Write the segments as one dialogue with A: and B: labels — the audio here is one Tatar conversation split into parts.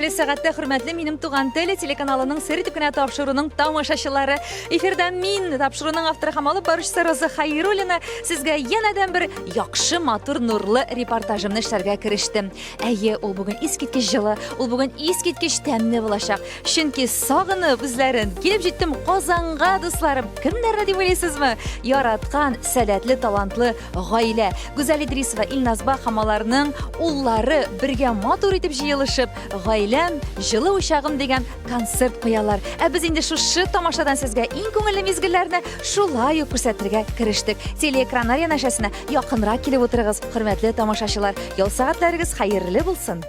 A: хәерле сәгатьтә, хөрмәтле минем туган тел телеканалының сер итеп кенә тапшыруның тамашачылары. Эфирда мин, тапшыруның авторы һәм алып баручысы Роза Хайруллина, сезгә янәдән бер яхшы, матур, нурлы репортажымны эшләргә керештем. Әйе, ул бүген искиткеч җылы, ул бүген искиткеч тәмле булачак. Чөнки сагынып үзләрен килеп җиттем Казанга, дусларым. Кемнәрне дип уйлыйсызмы? Яраткан, сәләтле, талантлы гаилә. Гүзәл Идрисова, Илназ Бах һәм аларның уллары бергә матур итеп җыелышып, Гаиләм, җылы учагым дигән концерт куялар. Ә без инде шушы тамашадан сезгә иң күңелле мизгелләрне шулай ук күрсәтергә керештек. Телеэкраннар янәшәсенә якынрак килеп утырыгыз, хөрмәтле тамашачылар. Ял сәгатьләрегез хәерле булсын!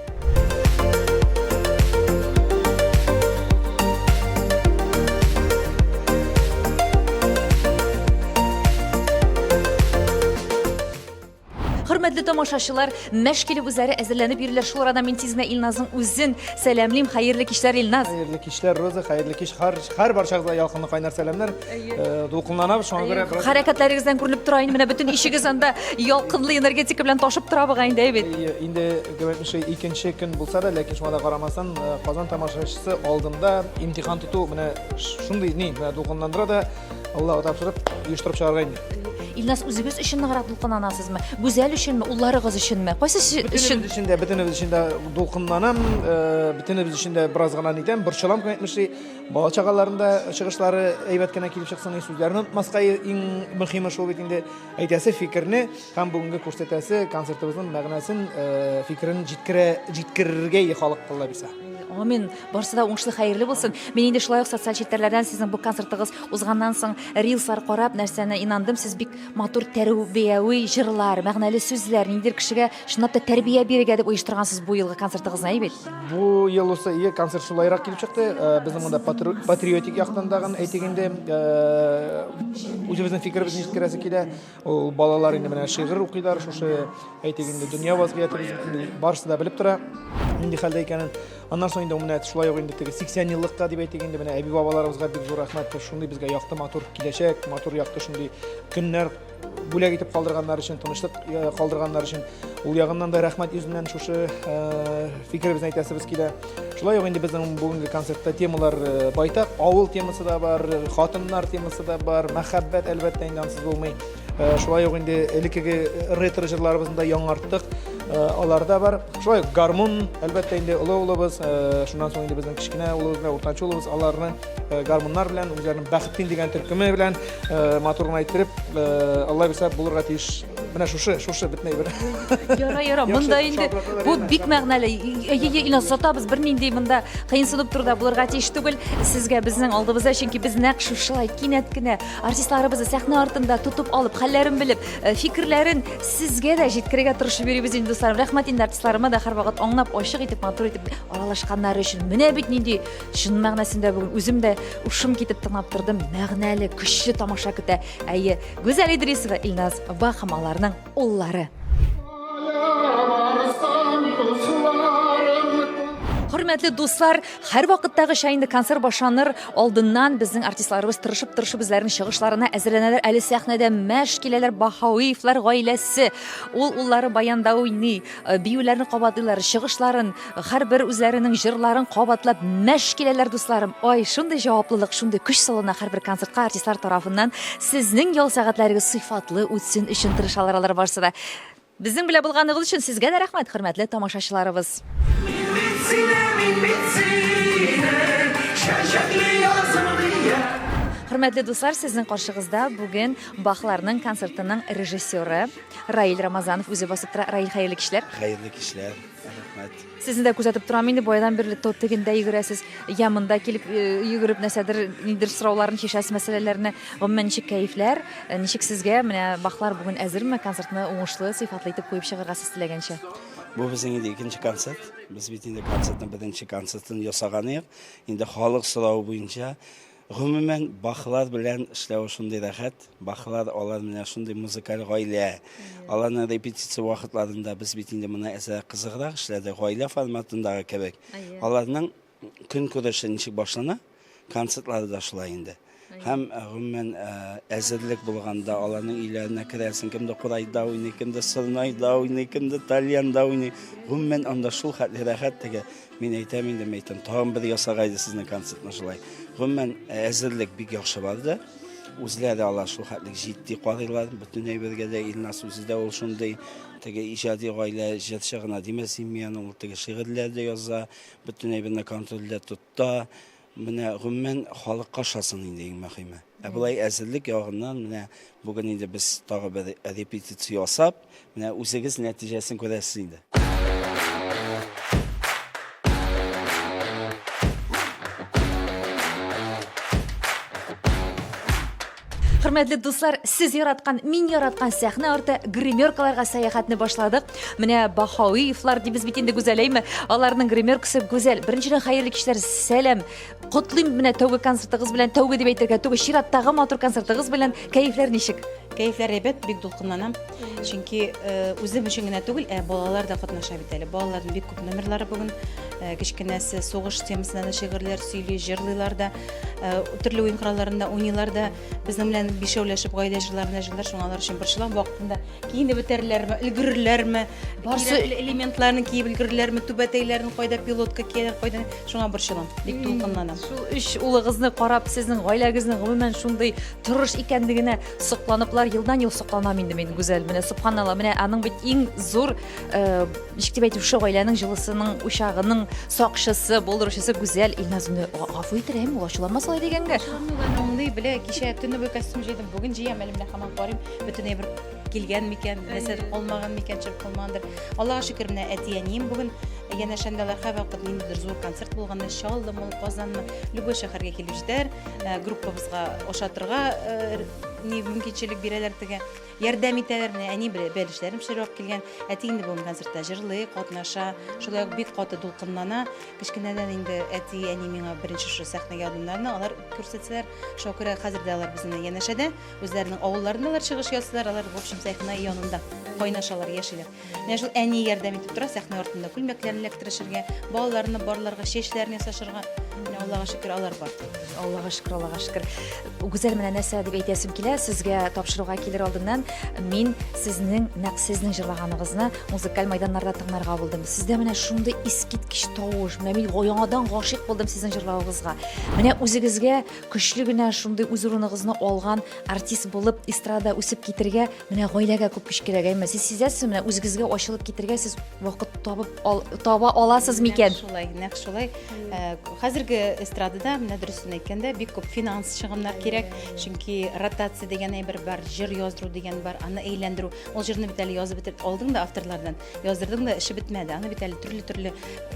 A: Хөрмәтле тамашачылар, мәш килеп үзләре әзерләнеп йөриләр. Шул арада мин тиз генә Илназның үзен сәламлим. Хәерле кичләр, Илназ.
B: Хәерле кичләр, Роза, хәерле кич. Һәр, һәр барчагызга ялкынлы кайнар сәламнәр. Э, дулкынланабыз, шуңа күрә бераз
A: Хәрәкәтләрегездән күренеп тора инде, менә бөтен ишегез анда ялкынлы энергетика белән ташып тора бугай инде, әй бит.
B: Әйе, Инде кем әйтмешли, икенче көн булса да, ләкин шуңа да карамастан, э, Казан тамашачысы алдында имтихан тоту менә шундый ни, менә дулкынландыра да, Аллага тапшырып, оештырып чыгарга инде.
A: Илназ, үзегез өчен ныграк дулкынланасызмы? Гүзәл өченме, улларыгыз өченме? Кайсы өчен?
B: Бөтенебез өчен дә, бөтенебез өчен дә дулкынланам, э, бөтенебез өчен дә бераз гына нитәм, борчылам, кем әйтмешли. Бала чагаларының да чыгышлары әйбәт кенә килеп чыксын, сүзләрен онытмаска иң мөһиме шул бит инде. Әйтәсе фикерне һәм бүгенге күрсәтәсе концертыбызның мәгънәсен, э, фикерен җиткерә, җиткерергә халык Алла бирсә.
A: Амин. Барсы да уңышлы, хәерле булсын. Мин инде шулай ук социаль челтәрләрдән сезнең бу концертыгыз узганнан соң рилслар карап, нәрсәне инандым, сез бик матур тәрбияви җырлар, мәгънәле сүзләр, ниндидер кешегә чынлап та тәрбия бирергә дип оештыргансыз бу елгы концертыгызны, әйе бит?
B: Бу ел усы ие концерт шулайрак килеп чыкты. Э, безнең монда патриотик яктан дагын әйтик инде, э, үзебезнең фикеребезне җиткерәсе килә. Ул балалар инде менә шигырь укыйлар, шушы әйтик инде дөнья вазгыятебез бит барысы да белеп тора нинди хәлдә икәнен. Аннан соң инде менә шулай ук инде теге 80 еллыкка дип әйтик инде менә әби-бабаларыбызга бик зур рәхмәт, шундый безгә якты матур киләчәк, матур якты шундый көннәр бүләк итеп калдырганнар өчен, тынычлык э, калдырганнар өчен ул ягыннан да рәхмәт йөзеннән шушы э, фикеребезне әйтәсебез килә. Шулай ук инде безнең бүгенге концертта темалар э, байтак. Авыл темасы да бар, хатыннар темасы да бар, мәхәббәт әлбәттә инде ансыз булмый. Э, шулай ук инде элеккеге ретро җырларыбызны да яңарттык. Э, алар да бар. Шулай ук гармун, әлбәттә инде олы улыбыз, шуннан соң инде безнең кечкенә улыбыз белән уртанчы улыбыз аларны гармуннар белән, үзләренең Бәхетдин дигән төркеме белән матур гына иттереп, Алла бирсә булырга тиеш. Менә шушы, шушы бөтенләй бер.
A: Яра, яра, монда инде бу бик мәгънәле. Әйе, Илназ, сатабыз, бернинди монда кыенсынып тору да булырга тиеш түгел. Сезгә безнең алдыбызда, чөнки без нәкъ шушылай кинәт кенә артистларыбызны сәхнә артында тотып алып, хәлләрен белеп, э, фикерләрен сезгә дә җиткерергә тырышып йөрибез инде, дусларым. Рәхмәт инде артистларыма да һәрвакыт аңлап, ачык итеп, матур итеп аралашканнары өчен. Менә бит нинди чын мәгънәсендә бүген үзем дә ушым китеп тыңлап тордым. Мәгънәле, көчле тамаша көтә. Әйе, Гүзәл Идрисова, Илназ Бах һәм аларның уллары. Хөрмәтле дуслар, һәрвакыттагыча инде концерт башланыр алдыннан безнең артистларыбыз тырышып-тырышып үзләренең чыгышларына әзерләнәләр. Әле сәхнәдә мәш киләләр Баһавиевлар гаиләсе. Ул уллары баянда уйный, э, биюләрне кабатлыйлар, чыгышларын, һәрбер үзләренең җырларын кабатлап мәш киләләр, дусларым. Ай, шундый җаваплылык, шундый көч салына һәрбер концертка артистлар тарафыннан. Сезнең ял сәгатьләрегез сыйфатлы үтсен өчен тырышалар алар барысы да. Безнең белән булганыгыз өчен сезгә дә рәхмәт, хөрмәтле тамашачыларыбыз.
C: Мин бит сине, мин бит сине, чәчәкле язым дия.
A: Хөрмәтле дуслар, сезнең каршыгызда бүген Бахларның концертының режиссеры Раил Рамазанов үзе басып тора. Раил, хәерле кичләр.
D: Хәерле кичләр, рәхмәт.
A: Сезне дә күзәтеп торам инде, баядан бирле то тегендә йөгерәсез, я монда килеп э, йөгереп нәрсәдер, нидер сорауларын чишәсез, мәсьәләләрне. Гомумән, ничек кәефләр, э, ничек сезгә, менә Бахлар бүген әзерме концертны уңышлы, сыйфатлы итеп куеп чыгарга сез теләгәнчә?
D: Бу безнең инде икенче концерт. Без бит инде концертның беренче концертын ясаган идек. Инде халык соравы буенча Гомумән, Бахлар белән эшләве шундый рәхәт. Бахлар, алар менә шундый музыкаль гаилә. Аларның репетиция вакытларында без бит инде моны әзрәк кызыграк эшләдек, гаилә форматындагы кебек. Аларның көнкүреше ничек башлана, концертлары да шулай инде. Һәм гомумән әзерлек булганда аларның өйләренә керәсең, кемдер курайда уйный, кемдер сорнайда уйный, кемдер тальянда уйный. Гомумән анда шул хәтле рәхәт теге. Мин әйтәм инде, мин әйтәм, тагын бер ясагайды сезнең концертны шулай. Гомумән әзерлек бик яхшы барды. Үзләре алар шул хәтле җитди карыйлар, бөтен әйбергә дә. Илназ үзе дә ул шундый теге иҗади гаилә, җырчы гына димәс инде мин, ул теге шигырьләр дә яза, бөтен әйберне контрольдә тота. Менә гомумән халыкка ошасын инде иң мөһиме. Ә болай әзерлек ягыннан менә бүген инде без тагы бер репетиция ясап, менә үзегез нәтиҗәсен күрәсез инде.
A: Хөрмәтле дуслар, сез яраткан, мин яраткан сәхнә арты гримеркаларга сәяхәтне башладык. Менә Баһавиевлар дибез бит инде Гүзәл, әйме? Аларның гримеркасы гүзәл. Беренчедән, хәерле кичләр, сәлам. Котлыйм менә тәүге концертыгыз белән, тәүге дип әйтергә түгел, чираттагы матур концертыгыз белән. Кәефләр ничек?
E: Кәефләр әйбәт, бик дулкынланам. Чөнки э, үзем өчен генә түгел, ә балалар да катнаша бит әле. Балаларның бик күп номерлары бүген. Э, кечкенәсе сугыш темасына да шигырьләр сөйли, җырлыйлар да, э, төрле уен коралларында уйныйлар да. Безнең белән бишәүләшеп гаилә җырларына җырлар, шуңа алар өчен борчылам. Вакытында киенеп бетәрләрме, өлгерерләрме?
A: Барсы
E: Кирәкле элементларны киеп өлгерерләрме, түбәтәйләрен кайда пилотка кияләр, кайда шуңа борчылам, бик дулкынланам.
A: Шул өч улыгызны карап, сезнең гаиләгезнең гомумән шундый тырыш икәнлегенә сокланыплар, елдан-ел сокланам инде мин, Гүзәл. Менә субханалла, менә аның бит иң зур, э, ничек дип әйтим, шушы гаиләнең җылысының, учагының сакчысы, булдыручысы Гүзәл. Илназ, мине гафу итер, әйме, ул ачуланмас алай дигәнгә.
E: Ачуланмый, аңлый, белә, кичә төне буе костюм җыйдым, бүген җыям әле, менә һаман карыйм, бөтен әйбер килгән микән, нәрсәдер калмаган микән, төшереп калмагандыр. Аллага шөкер, менә әти-әнием бүген янәшәмдә, алар һәрвакыт ниндидер зур концерт булганда, Чаллымы ул, Казанмы, любой шәһәргә килеп җитәр, э, группабызга ошатырга э, ни мөмкинчелек бирәләр теге, ярдәм итәләр. Менә әни белән бәлешләрем пешереп алып килгән. Әти инде бүген концертта җырлый, катнаша, шулай ук бик каты дулкынлана. Кечкенәдән инде әти, әни миңа беренче шушы сәхнәгә адымнарны алар күрсәтсәләр, шуңа күрә хәзер дә алар безнең янәшәдә. Үзләренең авылларында алар чыгыш ясыйлар, алар, в общем, сәхнә янында кайнашалар, яшиләр. Менә шул әни ярдәм итеп тора, сәхнә артында күлмәкләрен эләктерешергә, балаларны барларга, чәчләрен ясашырга. Менә Аллага шөкер, алар бар.
A: Аллага шөкер, Аллага шөкер. Гүзәл, менә нәрсә дип әйтәсем килә, сезгә тапшыруга килер алдыннан мин сезнең, нәкъ сезнең җырлаганыгызны музыкаль майданнарда тыңларга булдым. Сездә менә шундый искиткеч тавыш, менә мин яңадан гашыйк булдым сезнең җырлавыгызга. Менә үзегезгә Көчле генә шундый үз урыныгызны алган артист булып эстрада үсеп китергә, менә гаиләгә күп көч кирәк, әйме? Сез сизәсезме, менә үзегезгә ачылып китергә сез вакыт табып ал, таба аласыз микән?
E: Нәкъ шулай, нәкъ шулай. Э, хәзерге эстрадада, менә дөресен әйткәндә, бик күп финанс чыгымнар кирәк, чөнки ротация дигән әйбер бар, җыр яздыру дигән бар, аны әйләндерү. Ул җырны бит әле язып бетереп алдың да авторлардан, яздырдың да, эше бетмәде. Аны бит әле төрле-төрле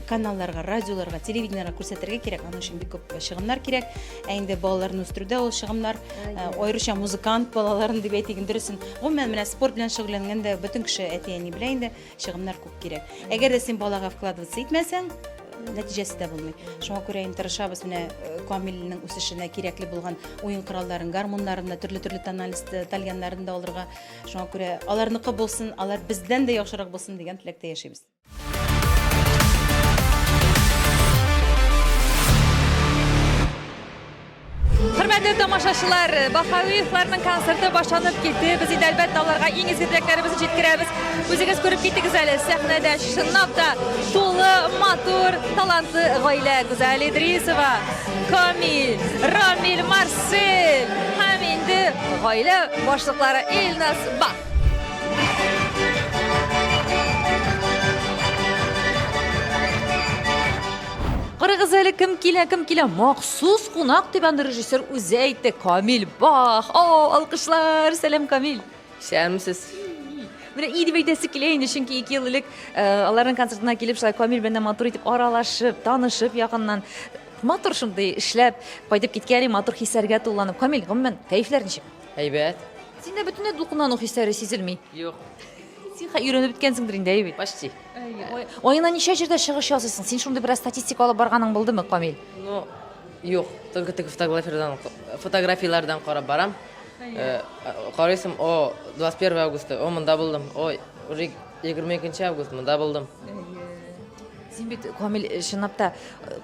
E: каналларга, радиоларга, телевидениеләргә күрсәтергә кирәк. Аның өчен бик күп чыгымнар кирәк. Ә инде балаларны үстерүдә ул чыгымнар, э, аеруча музыкант балаларын дип әйтик, дөресен. Гомумән, менә спорт белән шөгыльләнгәндә бөтен кеше әти-әни белә инде, чыгымнар күп кирәк. Әгәр дә син балага вкладываться итмәсәң, нәтиҗәсе дә булмый. Шуңа күрә инде тырышабыз менә э, Камилнең үсешенә кирәкле булган уен коралларын, гармуннарын да, төрле-төрле тональность, э, тальяннарын да алырга. Шуңа күрә аларныкы булсын, алар бездән дә яхшырак булсын дигән теләктә яшибез.
A: Хөрмәтле тамашачылар, Баһавиевларның концерты башланып китте. Без инде әлбәттә аларга иң изге теләкләребезне җиткерәбез. Үзегез күреп киттегез әле, сәхнәдә чынлап та тулы, матур, талантлы гаилә. Гүзәл Идрисова, Камил, Рамил, Марсель һәм инде гаилә башлыклары Илназ Бах. Карагыз әле, кем килә, кем килә? Махсус кунак дип аны режиссер үзе әйтте. Камил Бах. О, алкышлар. Сәлам, Камил.
F: Исәнмесез.
A: Менә и дип әйтәсе килә инде, чөнки 2 ел элек э, аларның концертына килеп, шулай Камил белән матур итеп аралашып, танышып якыннан матур шундый эшләп кайтып киткән, матур хисләргә тулланып. Камил, гомумән, кәефләр ничек?
F: Әйбәт.
A: Синдә бөтенләй дулкынлану хисләре сизелми.
F: Юк.
A: Син өйрәнеп беткәнсеңдер инде, әйе бит?
F: Почти.
A: Аена ничә җирдә чыгыш ясыйсың? Син шундый бераз статистика алып барганың булдымы, Камил?
F: Ну, юк. Только теге фотографияләрдән, фотографияләрдән карап барам. Э, карыйсың, о, 21 августа, о, монда булдым. О, уже 22 август, монда булдым.
A: Син бит, Камил, чынлап та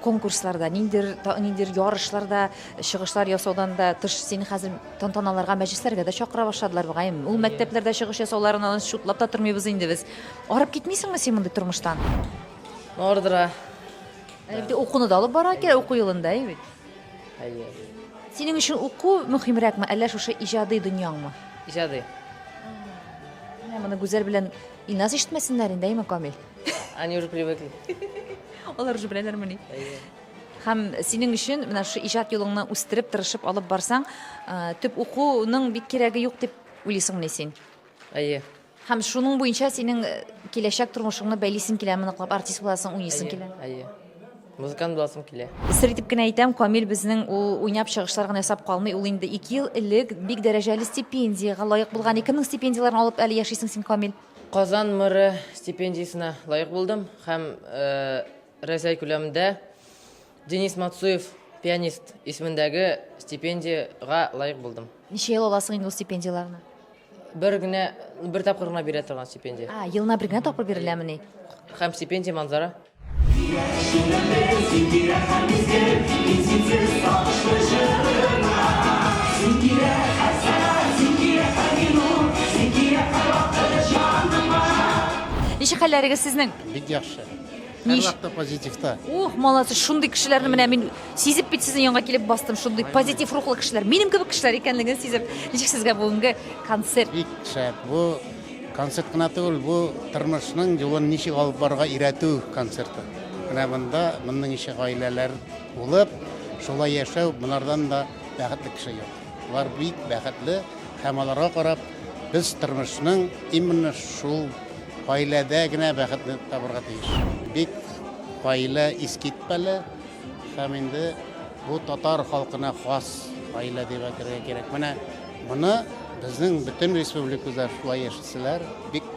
A: конкурсларда, ниндидер, ниндидер ярышларда чыгышлар ясаудан да тыш, сине хәзер тантаналарга, мәҗлесләргә дә чакыра башладылар бугай. Ул мәктәпләрдә чыгыш ясауларын аны чутлап та тормыйбыз инде без. Арып китмисеңме син мондый тормыштан?
F: Ну, ардыра.
A: Әле бит укуны да алып барырга кирәк уку елында, әйе бит?
F: Әйе.
A: Синең өчен уку мөһимрәкме, әллә шушы иҗади дөньяңмы?
F: Иҗади.
A: Менә моны Гүзәл белән Илназ ишетмәсеннәр инде, әйеме, Камил?
F: Они уже привыкли.
A: Алар уже беләләрмени?
F: Әйе.
A: Һәм синең өчен менә шушы иҗат юлыңны үстереп, тырышып алып барсаң, төп укуның бик кирәге юк дип уйлыйсыңмыни син?
F: Әйе.
A: Һәм шуның буенча синең киләчәк тормышыңны бәйлисең киләме, ныклап артист буласың, уйныйсың килә?
F: Әйе. Музыкант буласым килә.
A: Сер итеп кенә әйтәм, Камил безнең ул уйнап чыгышлар гына ясап калмый, ул инде 2 ел элек бик дәрәҗәле стипендиягә лаек булган. Кемнең стипендияләрен алып әле яшисең син, Камил?
F: Казан мэры стипендиясенә лаек булдым һәм Рәсәй күләмендә Денис Мацуев пианист исемендәге стипендиягә лаек булдым.
A: Ничә ел аласың инде ул стипендияләрне?
F: Бер генә, бер тапкыр гына бирә торган стипендия.
A: А, елына бер генә тапкыр биреләмени?
F: Һәм стипендия Манзара.
A: Ничек хәлләрегез сезнең?
G: Бик яхшы.
A: Нич-
G: Һәрвакытта позитивта.
A: Ух, молодцы, шундый кешеләрне менә мин сизеп бит сезнең янга килеп бастым, шундый позитив рухлы кешеләр, минем кебек кешеләр икәнлеген сизеп. Ничек сезгә бүгенге концерт?
G: Бик шәп. Бу концерт кына түгел, бу тормышның юлын ничек алып барырга өйрәтү концерты. Менә монда моның ише гаиләләр булып, шулай яшәү, монардан да бәхетле кеше юк. Алар бик бәхетле һәм аларга карап без тормышның именно шул Гаиләдә генә бәхетне табырга тиеш. Бик гаилә искитмәле һәм инде бу татар халкына хас гаилә дип әйтергә кирәк. Менә моны безнең бөтен республикада шулай яшәсәләр, бик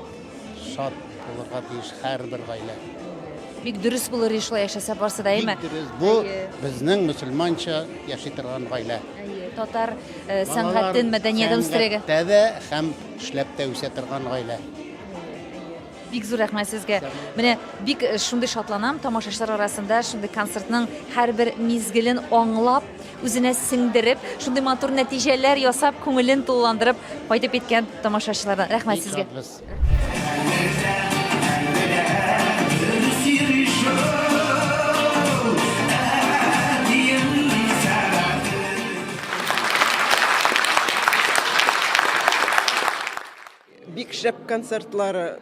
G: шат булырга тиеш һәрбер гаилә.
A: Бик дөрес булыр иде шулай яшәсә барсы да, әйеме?
G: Бик дөрес. Бу безнең мөселманча яши торган гаилә.
A: Әйе, татар э, сәнгатен, мәдәниятен үстерергә.
G: Сәнгатьтә дә һәм эшләп тә үсә торган гаилә.
A: Бик зур рәхмәт сезгә. Менә бик э, шундый шатланам, тамашачылар арасында шундый концертның һәрбер мизгелен аңлап, үзенә сеңдереп, шундый матур нәтиҗәләр ясап, күңелен тулыландырып кайтып киткән тамашачылардан. Рәхмәт сезгә.
H: Бик шәп концертлары,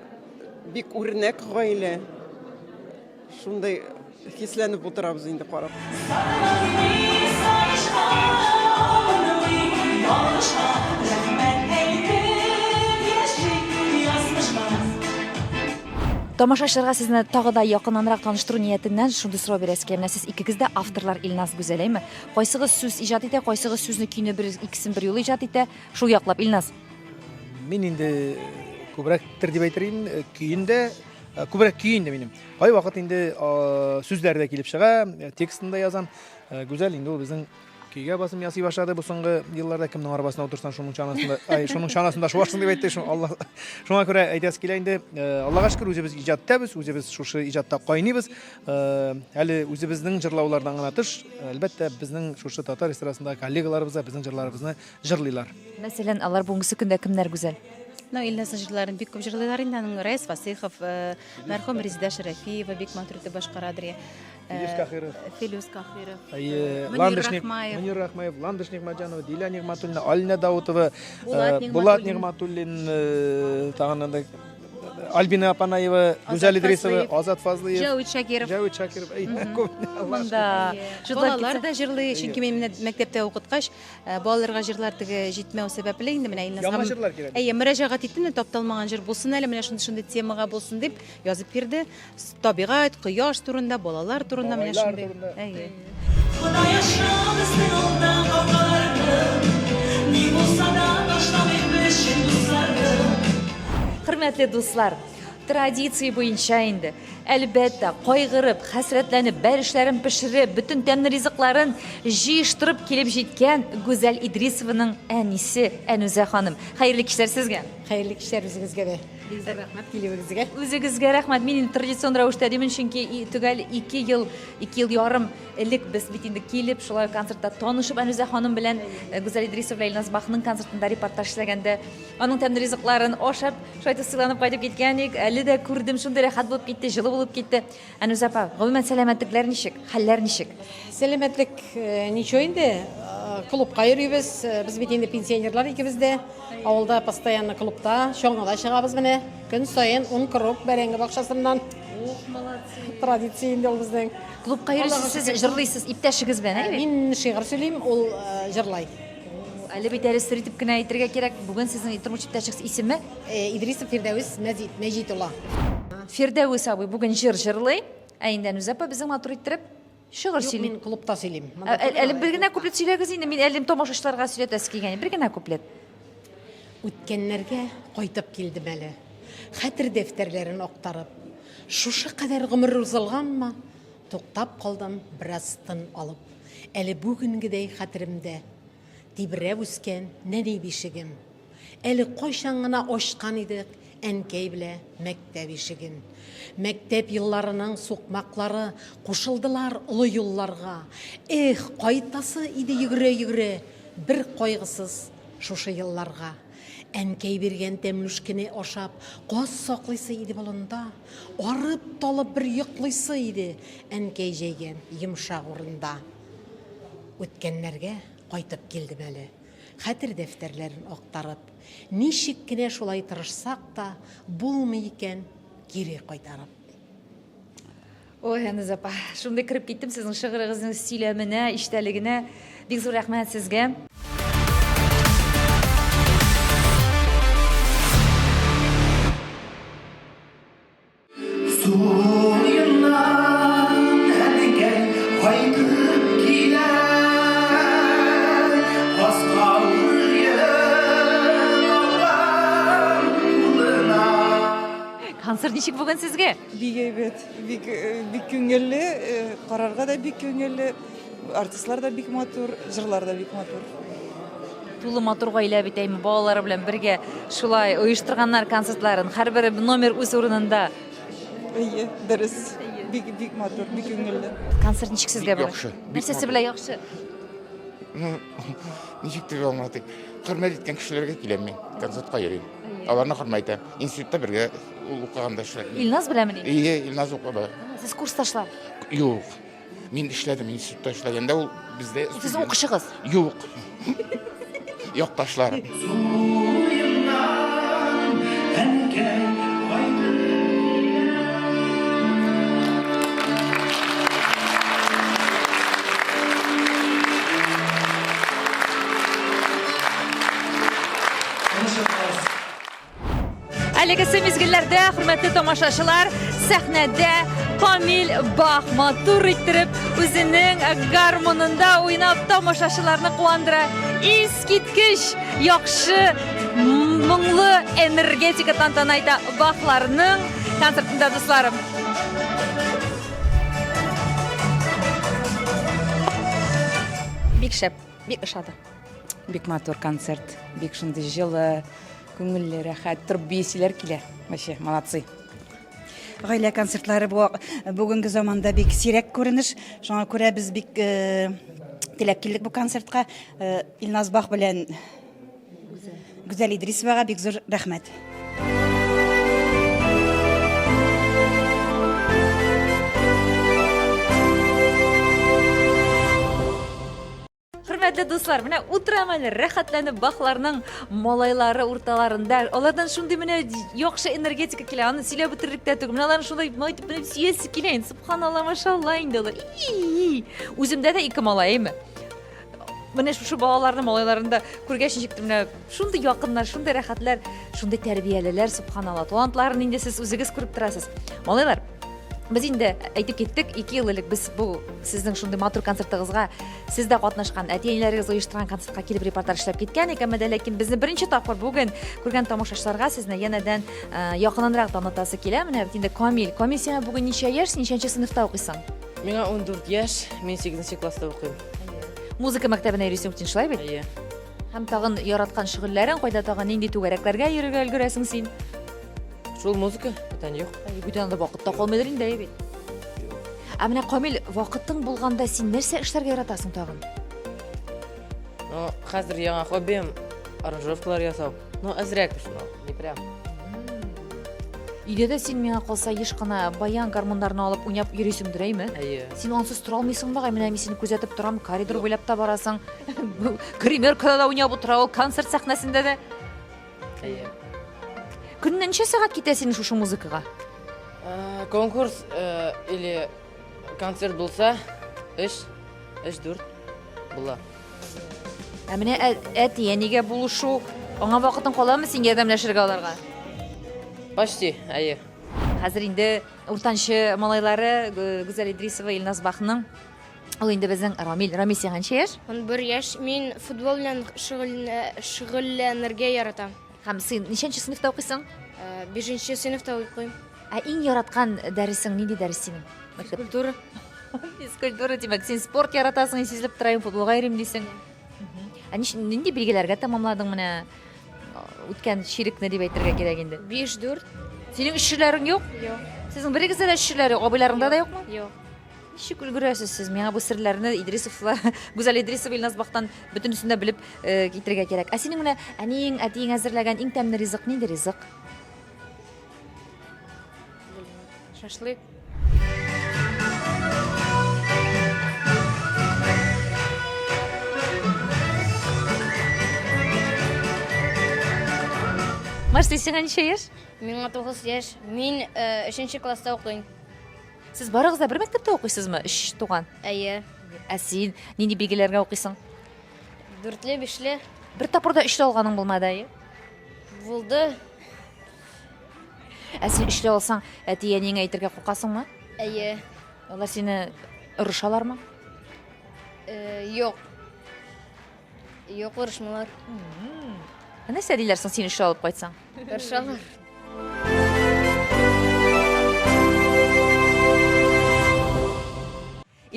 H: бик үрнәк гаилә. Шундый хисләнеп утырабыз инде карап.
A: Тамашачыларга сезне тагы да якыннанрак таныштыру ниятеннән шундый сорау бирәсе килә. Менә сез икегез дә авторлар Илназ Гүзәл, әйме? Кайсыгыз сүз иҗат итә, кайсыгыз сүзне көйне бер икесен бер юлы иҗат итә? Шул яклап, Илназ.
B: Мин инде күбрәктер дип әйтер идем, э, көен дә э, күбрәк көй инде минем. Кайвакыт инде э, сүзләр дә килеп чыга, текстын да язам. Гүзәл инде ул безнең көйгә басым ясый башлады бу соңгы елларда кемнең арбасына утырсаң шуның чанасында ай шуның чанасында шуарсың дип әйтте шуңа Алла шуңа күрә әйтәсе килә инде Аллага шөкер үзебез иҗат итәбез үзебез шушы иҗатта кайныйбыз әле үзебезнең җырлаулардан гына тыш әлбәттә безнең шушы татар эстрадасындагы коллегаларыбыз да безнең җырларыбызны җырлыйлар.
A: Мәсәлән, алар бүгенгесе көндә кемнәр, Гүзәл?
E: Ну, Илназның җырларын бик күп җырлыйлар инде. Аның Рәис Фасыйхов, э, мәрхүм Резеда Шәрәфиева бик матур итеп башкарадыр. Э,
B: Филүс Кахиров.
E: Филүс Кахиров.
B: Әйе,
E: Мөнир
B: Ландыш Ник-
E: Рахмаев.
B: Мөнир Рахмаев, Ландыш Нигъмәтҗанова, Дилә Нигъмәтуллина, Алинә Даутова,
E: Булат
B: э, Булат
E: Нигъмәтуллин.
B: Нигъмәтуллин, э, тагын анда Альбина Апанаева, Гүзәл Идрисова, Азат Фазлыев,
E: Җәвит Шакиров.
B: Җәвит Шакиров. Әй, күп.
A: Монда.
E: Балалар да җырлый, чөнки мин менә мәктәптә укыткач, Э, балаларга җырлар теге җитмәү сәбәпле инде менә Илназга
B: Яңа җырлар кирәк.
E: Әйе, мөрәҗәгать иттем, тапталмаган җыр булсын әле, менә шундый шундый темага булсын дип язып бирде. Табигать, кояш турында, балалар турында менә шундый. Әйе. Ходай аша безнең алда
A: капкаларны, ни булса да ташламыйк без чын дусларны. Хөрмәтле дуслар, традиция буенча инде Әлбәттә, кайгырып, хәсрәтләнеп, бәлешләрен пешереп, бөтен тәмле ризыкларын җыештырып килеп җиткән Гүзәл Идрисованың әнисе Әнүзә ханым. Хәерле кичләр сезгә!
E: Хәерле кичләр үзегезгә дә. Бик зур рәхмәт килүегезгә.
A: Үзегезгә рәхмәт. Мин инде традицион рәвештә димен, чөнки төгәл 2 ел, 2 ел ярым элек без бит инде килеп, шулай концертта танышып Әнүзә ханым белән э, Гүзәл Идрисова белән Илназ Бахның концертында репортаж эшләгәндә, аның тәмле ризыкларын ашап, шулай итеп сыйланып кайтып киткән идек. Әле дә күрдем, шундый рәхәт булып китте, җылы булып китте. Әнүзә апа, гомумән сәламәтлекләр ничек? Хәлләр ничек?
E: Сәламәтлек э, ничего инде, э, клубка йөрибез. Э, без бит инде пенсионерлар икебез дә. Авылда постоянно клубта, чаңгыда чыгабыз менә. Көн саен 10 круг бәрәңге бакчасыннан.
A: Ух, молодцы.
E: Традиция инде ул безнең.
A: Клубка йөрисез, сез җырлыйсыз иптәшегез белән, әйе бит?
E: Мин шигырь сөйлим, ул җырлай.
A: Әле бит әле сер итеп кенә әйтергә кирәк, бүген сезнең тормыш иптәшегез исеме?
E: Идрисов Фирдәвес Мәзит, Мәҗит улы.
A: Фирдәвес абый бүген җыр җырлый, ә инде Әнүзә апа безнең матур иттереп шигырь
E: Юк,
A: сөйли.
E: мин клубта сөйлим.
A: Әле бер генә куплет сөйләгез инде, мин әле тамашачыларга сөйләтәсе килгән, бер генә куплет.
E: Үткәннәргә кайтып килдем әле, хәтер дәфтәрләрен актарып. Шушы кадәр гомер узылганмы? Туктап калдым, бераз тын алып. Әле бүгенгедәй хәтеремдә, тибрәп үскән нәни бишегем. Әле кайчан гына ачкан идек әнкәй белә мәктәп ишеген. Мәктәп елларының сукмаклары кушылдылар олы юлларга. Эх, кайтасы иде йөгерә-йөгерә бер кайгысыз шушы елларга. Әнкәй биргән тәмлүшкене ашап, каз саклыйсы иде болында. Арып-талып бер йоклыйсы иде әнкәй җәйгән йомшак урында. Үткәннәргә кайтып килдем әле. Хәтер дәфтәрләрен актарып. Ничек кенә шулай тырышсак та, булмый икән кире кайтарып.
A: Ой, Әнүзә апа, шундый кереп киттем сезнең шигырегезнең сөйләменә, эчтәлегенә. Бик зур рәхмәт сезгә.
C: Суыннан әнкәй кайтып килә, Аска үрген алган кулына.
A: Концерт ничек бүген сезгә?
H: Бик әйбәт, бик, э, бик күңелле, э, карарга да бик күңелле. Артистлар да бик матур, җырлар да бик матур.
A: Тулы матур гаилә бит әйме, балалары белән бергә шулай оештырганнар концертларын. Һәрбер номер үз урынында.
H: Әйе, дөрес. Бик бик матур, бик күңелле.
A: Концерт ничек сезгә
I: Бик яхшы.
A: Нәрсәсе белән яхшы?
I: Ну, ничек дип аңлатыйм? Хөрмәт иткән кешеләргә киләм мин, концертка йөрим. Аларны хөрмәт итәм. Институтта бергә ул укыганда эшләдем.
A: Илназ беләнмени?
I: Әйе, Илназ укыды.
A: Сез курсташлар?
I: Юк. Мин эшләдем, институтта эшләгәндә ул бездә
A: Сез укучыгыз?
I: Юк. Якташлар.
A: Әлегесе мизгелләрдә, хөрмәтле тамашачылар, сәхнәдә Камил Бах матур иттереп үзенең гармунында уйнап тамашачыларны куандыра. Искиткеч яхшы моңлы энергетика тантана итә Бахларның концертында, дусларым.
E: Бик шәп, бик ошады.
J: Бик матур концерт, бик шундый җылы, күңелле, рәхәт, торып биеселәр килә. Вообще, молодцы.
K: Гаилә концертлары бу бүгенге заманда бик сирәк күренеш. Шуңа күрә без бик э, теләп килдек бу концертка. Э, Илназ Бах белән Гүзәл Идрисовага бик зур рәхмәт.
A: Хөрмәтле дуслар, менә утырам әле рәхәтләнеп бахларның малайлары урталарында. Алардан шундый менә яхшы энергетика килә, аны сөйләп бетерерлек тә түгел. Менә аларны шулай мәйтеп менә сөясе килә инде. Субханалла, машалла инде алар. И-и-и. Үземдә дә ике малай, әйме? Менә шушы балаларны, малайларын да күргәч ничектер менә шундый якыннар, шундый рәхәтләр, шундый тәрбиялеләр, субханалла. Талантларын инде сез үзегез күреп торасыз. Малайлар, Без инде әйтеп киттек, 2 ел элек без бу сезнең шундый матур концертыгызга сез дә катнашкан, әти-әниләрегез оештырган концертка килеп репортаж эшләп киткән икән, әмма дә ләкин безне беренче тапкыр бүген күргән тамашачыларга сезне янәдән э, якыннанрак танытасы килә. Менә бит инде Камил. Камил, сиңа бүген ничә яшь, син ничәнче сыйныфта укыйсың?
F: Миңа 14 яшь, мин 8 класста укыйм.
A: Музыка мәктәбенә йөрисең бит, шулай бит?
F: Әйе.
A: Һәм тагын яраткан шөгыльләрең, кайда тагын нинди түгәрәкләргә йөрергә өлгерәсең син?
F: Шул музыка, бүтән юк.
A: Әй, бүтән анда вакыт та калмыйдыр инде, әйе бит. Ә менә Камил, вакытың булганда син нәрсә эшләргә яратасың тагын?
F: Ну, хәзер яңа хоббием аранжировкалар ясау. Ну, әзрәк, ну, не прям.
A: Өйдә дә син миңа калса еш кына баян гармуннарны алып уйнап йөрисеңдер, әйме?
F: Әйе.
A: Син ансыз тора алмыйсың багай, менә мин сине күзәтеп торам, коридор буйлап та барасың. Гримеркада да уйнап утыра ул, концерт сәхнәсендә дә.
F: Әйе.
A: Көненә ничә сәгать китә синең шушы музыкага?
F: Э, конкурс э, или концерт булса, 3, 3-4 була.
A: Ә менә әти-әнигә булышу, аңа вакытың каламы син ярдәмләшергә аларга?
F: Почти, әйе.
A: Хәзер инде уртанчы малайлары Гүзәл Идрисова, Илназ Бахның Ул инде безнең Рамил. Рамил, сиңа ничә яшь?
L: 11 яшь. Мин футбол белән шөгыльләнергә яратам.
A: Һәм син ничәнче сыйныфта укыйсың?
L: Бишенче сыйныфта укыйм.
A: Ә иң яраткан дәресең нинди дәрес синең?
L: Физкультура.
A: Физкультура, димәк, син спорт яратасың, сизелеп тора, футболга йөрим дисең. Ә нинди билгеләргә тәмамладың менә үткән чирекне дип әйтергә кирәк инде?
L: 5-4.
A: Синең өччеләрең юк?
L: Юк.
A: Сезнең берегездә дә өччеләр юк, абыйларыңда да юкмы?
L: Юк.
A: Ничек өлгерәсез сез? Миңа бу серләрне Идрисовлар, Гүзәл Идрисова, Илназ Бахтан бөтенесен дә белеп э, китерергә кирәк. Ә синең менә әниең, әтиең әзерләгән иң тәмле ризык нинди ризык?
L: Шашлык.
A: Марсель, сиңа ничә яшь?
L: Миңа 9 яшь. Мин э, өченче класста укыйм.
A: Сез барыгыз да бер мәктәптә укыйсызмы? Өч туган.
L: Әйе.
A: Ә син нинди билгеләргә укыйсың?
L: Дүртле, бишле.
A: Бер тапкыр да өчле алганың булмады, әйе?
L: Булды.
A: Ә син өчле алсаң, әти-әниеңә әйтергә куркасыңмы?
L: Әйе.
A: Алар сине орышалармы?
L: Э, юк. Юк, орышмыйлар.
A: Ә нәрсә диләр соң син өчле алып кайтсаң?
L: Орышалар.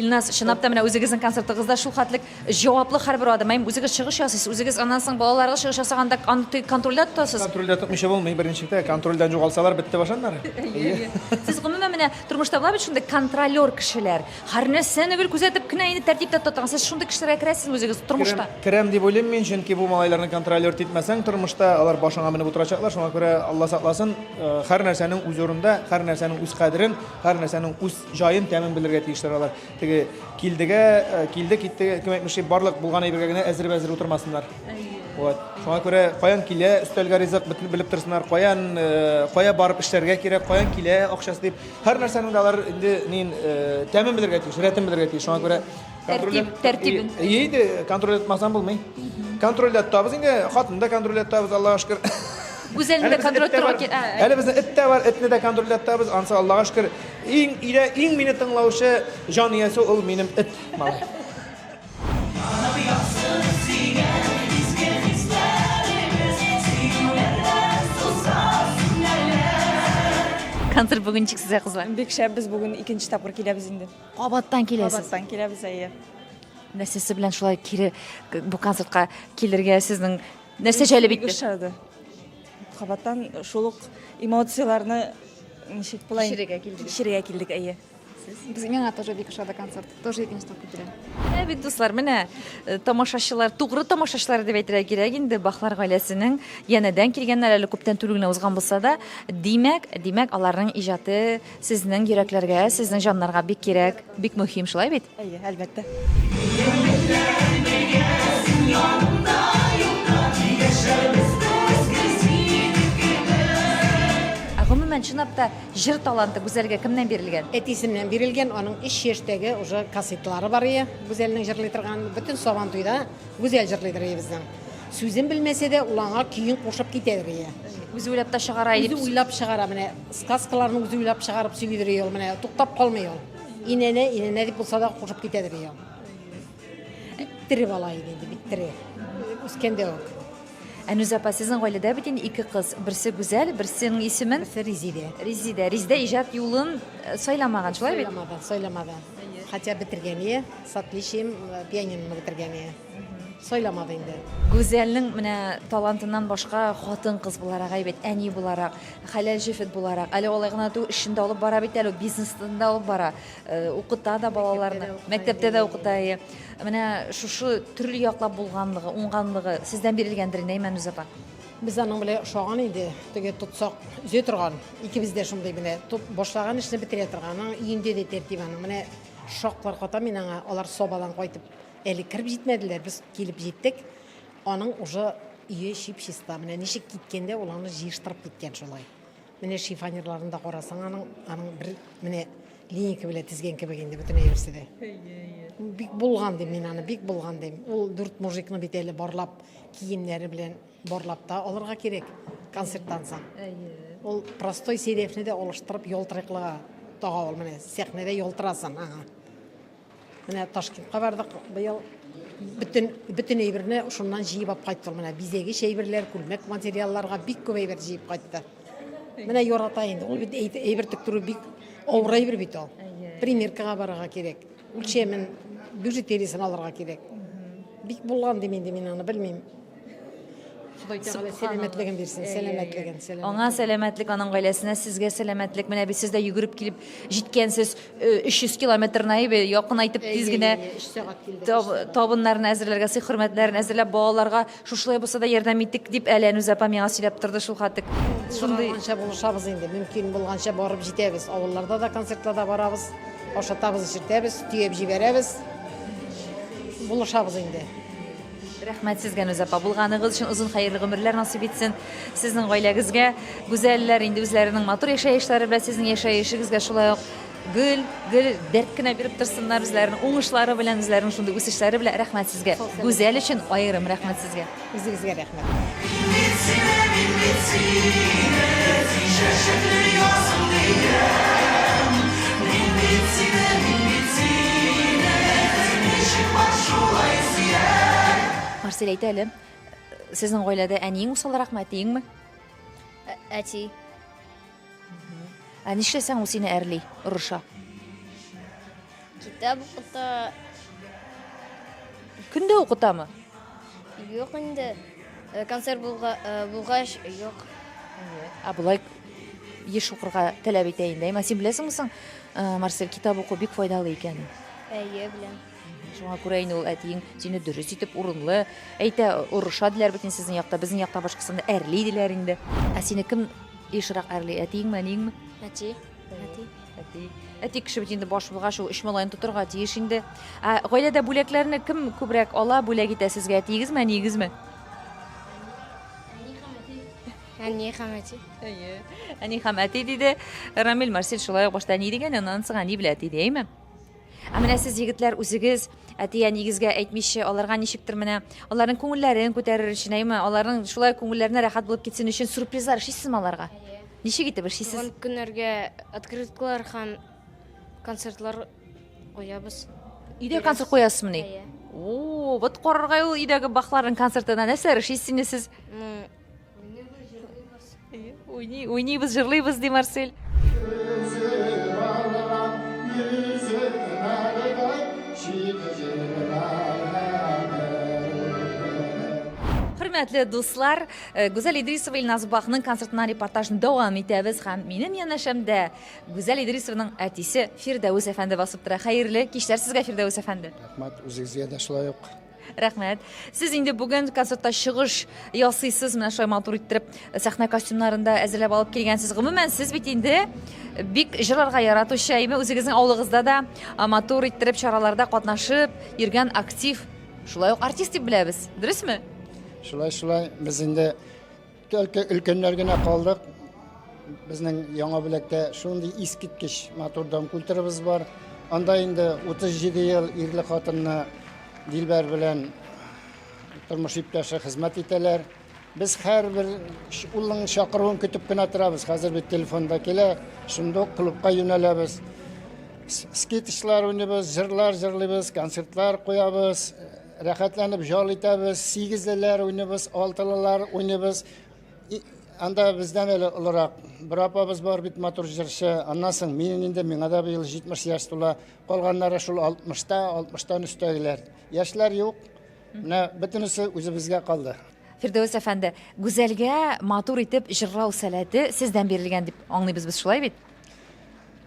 A: Илназ, чынлап та менә үзегезнең концертыгызда шул хәтлек җаваплы һәрбер адым. Әйе, үзегез чыгыш ясыйсыз, үзегез аннан соң балаларыгыз чыгыш ясаганда аны контрольдә тотасыз.
B: Контрольдә тотмыйча булмый, беренчедә контрольдән югалсалар бетте баш аннары.
A: Әйе. Сез гомумән менә тормышта була бит шундый контролер кешеләр. Һәр нәрсәне гел күзәтеп кенә инде тәртиптә тота. Сез шундый кешеләргә керәсезме үзегез тормышта?
B: Керәм дип уйлыйм мин, чөнки бу малайларны контролер итмәсәң, тормышта алар башыңа менеп утырачаклар. Шуңа күрә Алла сакласын, э, һәр нәрсәнең үз урында, һәр нәрсәнең үз кадерен, һәр нәрсәнең үз җаен, тәмен белергә тиешләр алар. Теге килдегә, э, килде, китте, кем әйтмешли, барлык булган әйбергә генә әзер-бәзер утырмасыннар. Вот. Шуңа күрә каян килә өстәлгә ризык белеп торсыннар, каян э, кая барып эшләргә кирәк, каян килә акчасы дип. Һәр нәрсәнең дә алар инде нин э, тәмен белергә тиеш, рәтен белергә тиеш. Шуңа күрә
A: Тәртип, тәртибен.
B: Ие инде контроль итмәсәң булмый. Контрольдә тотабыз инде, хатынны да контрольдә тотабыз, Аллага шөкер.
A: Гүзәлне дә контроль торырга кирәк.
B: Әле безнең эт тә бар, этне дә контрольдә тотабыз, ансы Аллага шөкер. Иң өйдә иң мине тыңлаучы җан иясе ул минем эт, малай.
A: Концерт бүген ничек сезгә, кызлар?
H: Бик шәп, без бүген икенче тапкыр киләбез инде.
A: Кабаттан киләсез?
H: Кабаттан киләбез, әйе.
A: Нәрсәсе белән шулай кире бу концертка килергә сезнең нәрсә җәлеп итте?
H: Ошады. Кабаттан шул ук эмоцияләрне ничек була?
A: Кичерергә килдек.
H: Кичерергә килдек, әйе.
J: Без миңа тоже бик ошады концерт. Тоже икенче тапкыр киләм.
A: Менә бит, дуслар, менә э, тамашачылар, тугры тамашачылар дип әйтергә кирәк инде Бахлар гаиләсенең янәдән килгәннәр әле күптән түгел генә узган булса да, димәк, димәк, аларның иҗаты Сезнең йөрәкләргә, сезнең җаннарга бик кирәк, бик мөһим, шулай бит?
H: Әйе, әлбәттә.
A: Ә гомумән, чынлап та, җыр таланты Гүзәлгә кемнән бирелгән?
M: Әтисеннән бирелгән, аның өч яшьтәге уже кассеталары бар ие, Гүзәлнең җырлый торган, бөтен Сабантуйда Гүзәл җырлыйдыр ие безнең. Сүзен белмәсә дә, ул аңа көен кушып китәдер ие.
A: Үзе уйлап та чыгара
M: Үзе уйлап чыгара, менә сказкаларны үзе уйлап чыгарып сөйлидер ие ул, менә туктап калмый ул. Инәнә, инәнә дип булса да кушып китәдер ие ул. Бик тере бала иде инде, бик тере. Үскәндә үк.
A: Әнүзә апа, сезнең гаиләдә бит инде ике кыз. Берсе Гүзәл, берсенең исемен?
M: Берсе Резидә.
A: Резидә. Резидә иҗат юлын э, сайламаган, шулай бит?
M: Сайламады, сайламады. Хотя бетергән ие, с отличием э, пианиноны бетергән ие. Сайламады инде.
A: Гүзәлнең менә талантыннан башка хатын-кыз буларак, әйбәт әни буларак, хәләл җефет буларак, әле алай гына түгел, эшен дә алып бара бит әле, бизнесын да алып бара, э, укыта да балаларны, мәктәптә дә укыта. Әйе. Менә шушы төрле яклап булганлыгы, уңганлыгы сездән бирелгәндер инде, әйме, Әнүзә апа?
M: Без аның белән ошаган инде, теге тотсак, өзә торган. Икебез дә шундый менә, тот, башлаган эшне бетерә торган. Аның өендә дә тәртип аның. Менә шаклар ката мин аңа, алар Сабадан кайтып Әле кереп җитмәделәр, без килеп җиттек. Аның уже өе чип-чиста. Менә ничек киткәндә ул аны җыештырып киткән шулай. Менә шифонерларын да карасаң, аның аның бер менә линейка белән тезгән кебек инде бөтен әйберсе дә. Бик булган дим мин аны, бик булган дим. Ул дүрт мужикны бит әле барлап, киемнәре белән барлап та алырга кирәк концерттан соң. Ул простой сәдәфне дә алыштырып ялтырыклыга тага ул менә сәхнәдә ялтырасын аңа. Менә Ташкентка бардык быел. Бөтен бөтен әйберне шуннан җыеп алып кайттык. Менә бизәгеч әйберләр, күлмәк материалларга бик күп әйбер җыеп кайтты. Менә ярата инде. Ул бит әйбер тектерү бик авыр әйбер бит ул. Примеркага барырга кирәк. Үлчәмен, бижутериясен алырга кирәк. Бик булган дим инде мин аны белмим. Ходай Тәгалә сәламәтлеген бирсен, сәламәтлеген, сәламәтлеген.
A: Аңа сәламәтлек, аның гаиләсенә, сезгә сәламәтлек. Менә бит сез дә йөгереп килеп җиткәнсез, 300 километрны әйбе, якынайтып тиз генә табыннарны әзерләргә, сый-хөрмәтләрен әзерләп, балаларга шушылай булса да ярдәм иттек, дип әле Әнүзә апа миңа сөйләп торды шул хәтлек.
M: Шундый булганча булышабыз инде, мөмкин булганча барып җитәбез. Авылларда да концертларда барабыз, ашатабыз, эчертәбез, төяп җибәрәбез. Булышабыз инде.
A: Рәхмәт сезгә, Нүзә апа, булганыгыз өчен озын хәерле гомерләр насыйп итсен сезнең гаиләгезгә. Гүзәлләр инде үзләренең матур яшәешләре белән сезнең яшәешегезгә шулай ук гөл, гөл дәрт кенә биреп торсыннар үзләренең уңышлары белән, үзләренең шундый үсешләре белән. Рәхмәт сезгә. Гүзәл өчен аерым рәхмәт сезгә.
M: Үзегезгә рәхмәт.
C: Мин бит сине, мин бит сине, чәчәкле язым диям. Мин бит сине, мин бит сине, ничек бар шулай сөям.
A: Марсель, әйт әле, сезнең гаиләдә әниең усалракмы, әтиеңме?
L: Әти.
A: Ә нишләсәң ул сине әрли, орыша?
L: Китап укыта.
A: Көндә укытамы?
L: Юк инде. Э, концерт булга, э, булгач, юк.
A: Ә болай еш укырга таләп итә инде. Әмма син беләсеңме соң, э, Марсель, китап уку бик файдалы икәнен?
L: Әйе, беләм.
A: Шуңа күрә инде ул әтиең сине дөрес итеп, урынлы әйтә, орыша диләр бит инде сезнең якта, безнең якта башкасында әрли диләр инде. Ә сине кем ешрак әрли, әтиеңме, әниеңме?
L: Әти. Әти.
A: Әти. Әти кеше бит инде баш булгач, ул өч малаен тотырга тиеш инде. Ә гаиләдә бүләкләрне кем күбрәк ала, бүләк итә сезгә, әтиегезме, әниегезме?
L: Әни һәм әти.
A: Әйе. Әни һәм әти диде. Рамил Марсель шулай ук башта әни дигән, аннан соң әни белән әти ди, әйме? Ә менә сез егетләр үзегез әти-әнигезгә әйтмичә, аларга ничектер менә аларның күңелләрен күтәрер өчен, әйме, аларның шулай күңелләренә рәхәт булып китсен өчен сюрпризлар эшлисезме аларга? Ничек итеп эшлисез?
L: Туган көннәргә открыткалар һәм концертлар куябыз.
A: Өйдә концерт куясызмыни?
L: Әйе.
A: О, вот карарга ул өйдәге бахларның концертына нәрсәләр эшлисез инде сез?
L: Ну,
A: Уйный, уйныйбыз, җырлыйбыз, ди Марсель. Хөрмәтле дуслар, э, Гүзәл Идрисова Илназ Бахның концертыннан репортажны дәвам итәбез һәм минем янәшәмдә Гүзәл Идрисованың әтисе Фирдәүс әфәнде басып тора. Хәерле кичләр сезгә, Фирдәүс әфәнде.
N: Рәхмәт, үзегезгә дә шулай ук.
A: Рәхмәт. Сез инде бүген концертта чыгыш ясыйсыз, менә шулай матур иттереп сәхнә костюмнарын да әзерләп алып килгәнсез. Гомумән, сез бит инде бик җырларга яратучы, әйме, үзегезнең авылыгызда да матур иттереп чараларда катнашып йөргән актив, шулай ук артист дип беләбез. Дөресме?
N: Шулай, шулай. Без инде только өлкәннәр генә калдык. Безнең Яңа Бүләктә шундый искиткеч матур дом культурабыз бар. Анда инде 37 ел ирле хатынны Дилбәр белән тормыш иптәше хезмәт итәләр. Без һәрбер улның чакыруын көтеп кенә торабыз. Хәзер бит телефонда килә, шунда ук клубка юнәләбез. Скетчлар уйныйбыз, җырлар җырлыйбыз, концертлар куябыз, рәхәтләнеп ял итәбез, сигезлеләр уйныйбыз, алтылылар уйныйбыз. Анда бездән әле олырак бер апабыз бар бит матур җырчы. Аннан соң мин инде миңа да быел 70 яшь тула. Калганнары шул 60-та, 60-тан өстәгеләр. Яшьләр юк. Менә бөтенесе үзебезгә калды.
A: Фирдәвес әфәнде, Гүзәлгә матур итеп җырлау сәләте сездән бирелгән дип аңлыйбыз без, шулай бит?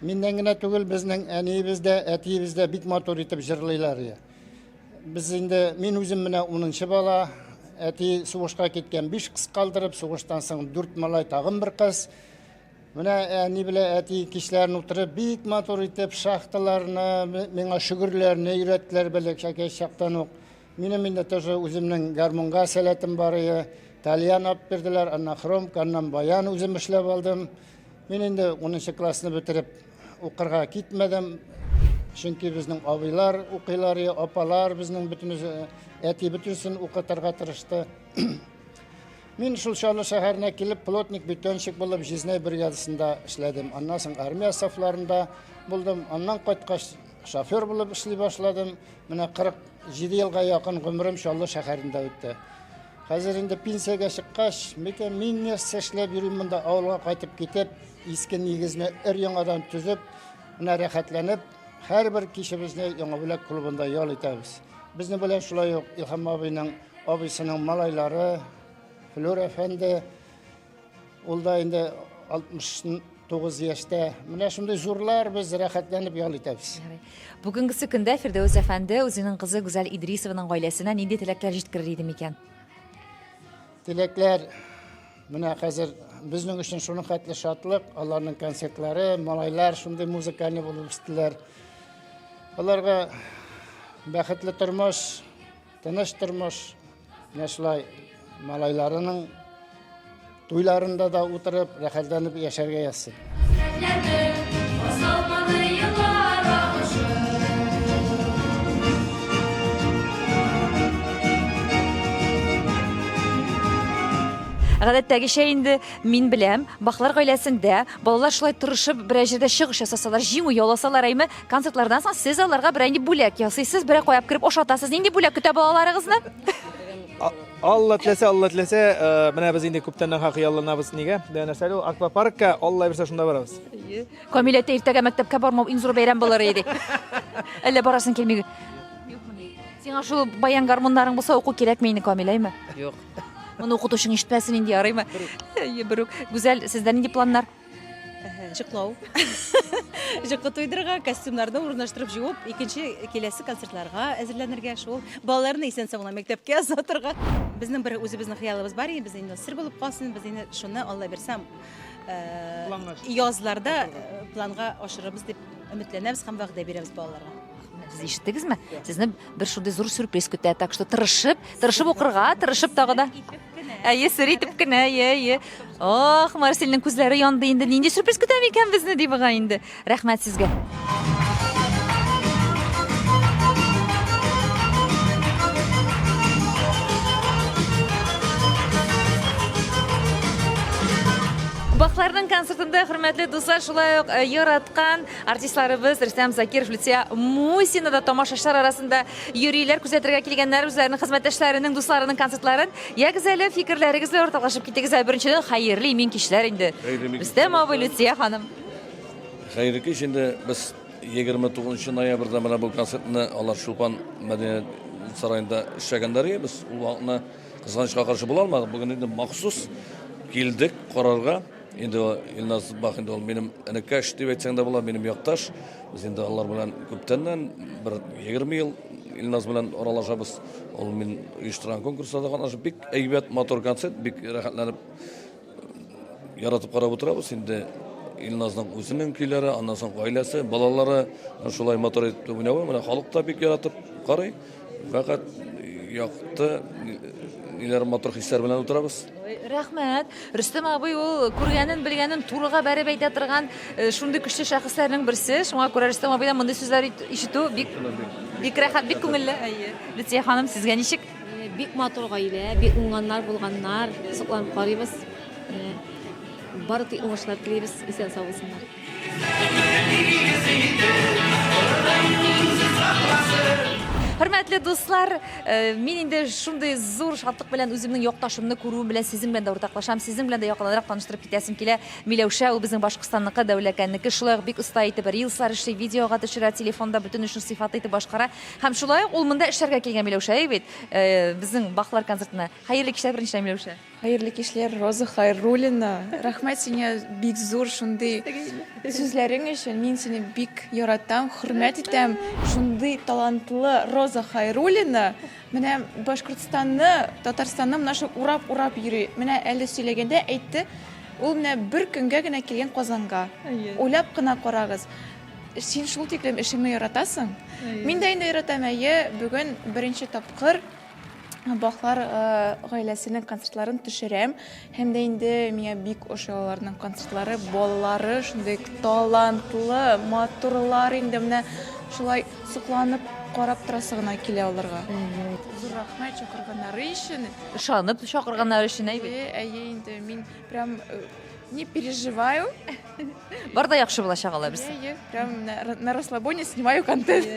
N: Миннән генә түгел, безнең әниебез дә, әтиебез дә бик матур итеп җырлыйлар. Без инде, мин үзем менә унынчы бала, әти сугышка киткән, биш кыз калдырып, сугыштан соң дүрт малай, тагын бер кыз. Менә әни белән әти кичләрен утырып, бик матур итеп шахталарны, миңа шөгерләрне өйрәттеләр бәләкәй чактан ук. Минем инде тоже үземнең гармунга сәләтем бар иде. Тальян алып бирделәр, аннан хромка, аннан баян үзем эшләп алдым. Мин инде 10 классны бетереп укырга китмәдем. Чөнки безнең абыйлар укыйлар, апалар безнең бөтенесе, әти бөтенесен укытырга тырышты. Мин шул Чаллы шәһәренә килеп, плотник, бетонщик булып, җизнәй бригадасында эшләдем. Аннан соң армия сафларында булдым. Аннан кайткач, шофер булып эшли башладым. Менә 47 елга якын гомерем Чаллы шәһәрендә үтте. Хәзер инде пенсиягә чыккач, микән мин нәрсә эшләп йөрим монда, авылга кайтып китеп, иске нигезне өр-яңадан төзеп, менә рәхәтләнеп, һәрбер кичебезне Яңа Бүләк клубында ял итәбез. Безнең белән шулай ук Илһам абыйның абыйсының малайлары, Флүр әфәнде, Ул да инде 69 яшьтә. Менә шундый зурлар без рәхәтләнеп ял итәбез.
A: Бүгенгесе көндә Фирдәүс әфәнде үзенең кызы Гүзәл Идрисованың гаиләсенә нинди теләкләр җиткерер иде микән?
N: Теләкләр менә хәзер безнең өчен шуның хәтле шатлык, аларның концертлары, малайлар шундый музыкальный булып үстеләр. Аларга бәхетле тормыш, Тыныч тормыш, менә шулай малайларының туйларында да утырып, рәхәтләнеп яшәргә язсын.
A: Гадәттәгечә инде мин беләм, Бахлар гаиләсендә балалар шулай тырышып берәр җирдә чыгыш ясасалар, җиңү яуласалар, әйме, Концертлардан соң сез аларга берәр нинди бүләк ясыйсыз, берәр кая кереп ашатасыз. Нинди бүләк көтә балаларыгызны?
B: Алла теләсә, Алла теләсә, э, менә без инде күптәннән хыялланабыз нигә? Дә нәрсә әле ул? Аквапаркка, Алла бирсә шунда барабыз.
A: Камилә әйтә, иртәгә мәктәпкә бармау иң зур бәйрәм булыр иде. Әллә барасың килми? Сиңа шул баян гармуннарың булса уку кирәкми инде, Камилә, әйме?
F: Юк.
A: Моны укытучың ишетмәсен инде, ярыймы? Әйе, берүк. Гүзәл, сездә нинди планнар?
E: Җыклау. Җыкы туйдырырга, костюмнарны урнаштырып җуып, икенче киләсе концертларга әзерләнергә, шул балаларны исән-сау гына мәктәпкә озатырга. Безнең бер үзебезнең хыялыбыз бар иде, без инде сер булып калсын, без инде шуны Алла бирсә, язларда планга ашырырбыз дип өметләнәбез һәм вәгъдә бирәбез балаларга.
A: Сез ишеттегезме? Сезне бер шундый зур сюрприз көтә. Так что тырышып, тырышып укырга, тырышып тагы да. Әйе, сер итеп кенә, әйе, әйе. Ох, Марсельнең күзләре янды инде. Нинди сюрприз көтә микән безне ди бугай инде. Рәхмәт сезгә. Бахларның концертында, хөрмәтле дуслар, шулай ук э, яраткан Артистларыбыз Рөстәм Закиров, Люция Мусина да тамашачылар арасында йөриләр, күзәтергә килгәннәр үзләренең хезмәттәшләренең, дусларының концертларын. Ягез әле, фикерләрегез белән уртаклашып китегез әле. Беренчедән, хәерле имин кичләр инде. Рөстәм абый, Люция ханым.
O: Хәерле кич инде. Без 29 ноябрьдә менә бу концертны алар Чулпан мәдәният сараенда эшләгәннәр иде. Без ул вакытны кызганычка каршы була алмадык. Бүген инде махсус килдек карарга. Инде Илназ Бах инде ул минем энекәш дип әйтсәң дә була, минем якташ. Без инде алар белән күптәннән бер 20 ел Илназ белән аралашабыз. Ул мин оештырган конкурсларда катнашып, бик әйбәт, матур концерт, бик рәхәтләнеп яратып карап утырабыз. Инде Илназның үзенең көйләре, аннан соң гаиләсе, балалары шулай матур итеп уйнавы, менә халык та бик яратып карый. Фәкать якты ниләр матур хисләр белән утырабыз.
A: Рәхмәт. Рөстәм абый ул күргәнен, белгәнен турыга бәреп әйтә торган э, шундый көчле шәхесләрнең берсе. Шуңа күрә Рөстәм абыйдан мондый сүзләр ишетү бик бик рәхәт, бик күңелле. Әйе. Люция ханым, сезгә ничек?
P: Э, бик матур гаилә, бик уңганнар, булганнар. Сокланып карыйбыз. Э, бары тик уңышлар телибез, исән сау булсыннар.
A: Хөрмәтле дуслар, э, мин инде шундый зур шатлык белән үземнең якташымны күрүем белән сезнең белән дә уртаклашам, сезнең белән дә якынрак таныштырып китәсем килә. Миләүшә ул безнең Башкортстанныкы, Дәүләкәннеке, шулай ук бик оста итеп рилслар эшли, видеога төшерә, телефонда бөтен эшен сыйфатлы итеп башкара. Һәм шулай ук ул монда эшләргә килгән Миләүшә, әйе бит? Э, безнең Бахлар концертына. Хәерле кичләр беренчедән, Миләүшә.
Q: Хәерле кичләр, Роза Хайруллина. Рәхмәт сиңа бик зур шундый сүзләрең өчен. Мин сине бик яратам, хөрмәт итәм. Шундый талантлы Роза Хайруллина. Менә Башкортстанны, Татарстанны менә шул урап-урап йөри. Менә әле сөйләгәндә әйтте, ул менә бер көнгә генә килгән Казанга. Уйлап кына карагыз. Син шул тиклем эшеңне яратасың. Мин дә инде яратам, әйе. Бүген беренче тапкыр Бахлар гаиләсенең концертларын төшерәм. Һәм дә инде миңа бик ошый аларның концертлары, балалары шундый талантлы, матурлар инде менә шулай сокланып карап торасы гына килә аларга. Зур рәхмәт чакырганнары өчен.
A: Ышанып чакырганнары өчен, әйе бит.
Q: Әйе инде мин прям не переживаю.
A: Бар да яхшы булачак алла бирсә.
Q: Әйе, прям на, на расслабоне снимаю контент.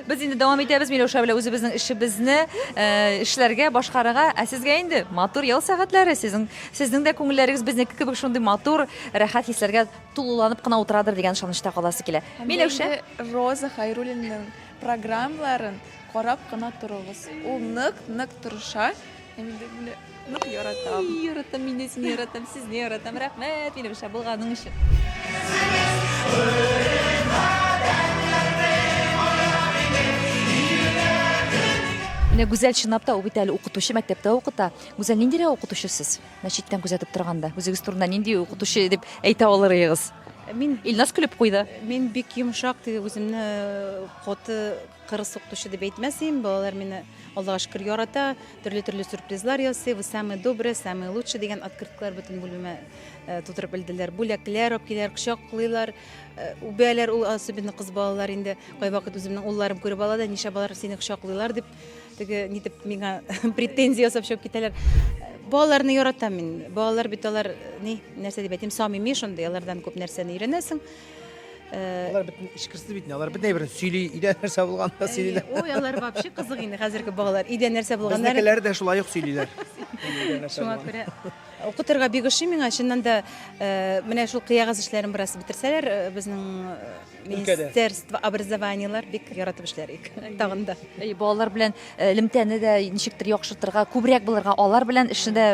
A: Без инде дәвам итәбез Миләүшә белән үзебезнең эшебезне э, эшләргә, башкарырга. Ә сезгә инде матур ял сәгатьләре, сезнең сезнең дә күңелләрегез безнеке кебек шундый матур, рәхәт хисләргә тулыланып кына утырадыр дигән ышанычта каласы килә. Миләүшә
Q: Роза Хайруллинаның программаларын карап кына торыгыз. Ул нык-нык тырыша. Ә мин дә менә Нык
A: яратам. Яратам, мин дә сине яратам, сезне яратам. Рәхмәт, Миләүшә, булганың өчен. Менә Гүзәл чынлап та ул бит әле укытучы, мәктәптә укыта. Гүзәл, ниндирәк укытучы сез? Менә читтән күзәтеп торганда, үзегез турында нинди укытучы дип әйтә алыр идегез?
E: Мин
A: Илназ көлеп куйды.
E: Мин бик йомшак, теге үземне каты кырыс укытучы дип әйтмәс идем. Балалар мине Аллага шөкер ярата, төрле-төрле сюрпризлар ясый. Вы самые добрые, самые лучшие дигән открыткалар бөтен бүлмәмә э, тутырып элделәр. Бүләкләр алып киләләр, кочаклыйлар, э, үбәләр. Ул особенно кыз балалар инде. Кайвакыт үземнең улларым күреп ала да, нишләп алар сине кочаклыйлар дип, теге нитеп миңа претензия ясап чыгып китәләр. Балаларны яратам мин. Балалар бит алар ни, нәрсә дип әйтим, самими шундый, алардан күп нәрсәне өйрәнәсең.
B: Э, алар бөтен эчкерсез бит алар бөтен әйберен сөйли, өйдә нәрсә булганын да сөйлиләр.
E: Ой, алар вообще кызык инде хәзерге балалар. Өйдә нәрсә булганнар.
B: Безнекеләр дә шулай ук сөйлиләр.
E: Шуңа күрә укытырга бик ошый миңа. Чыннан да, э, менә шул кыягаз эшләрен бераз бетерсәләр, э, безнең Министерство образованиелар бик яратып эшләр идек. Тагын да.
A: Балалар белән элемтәне дә ничектер яхшыртырга, күбрәк булырга, алар белән эшне дә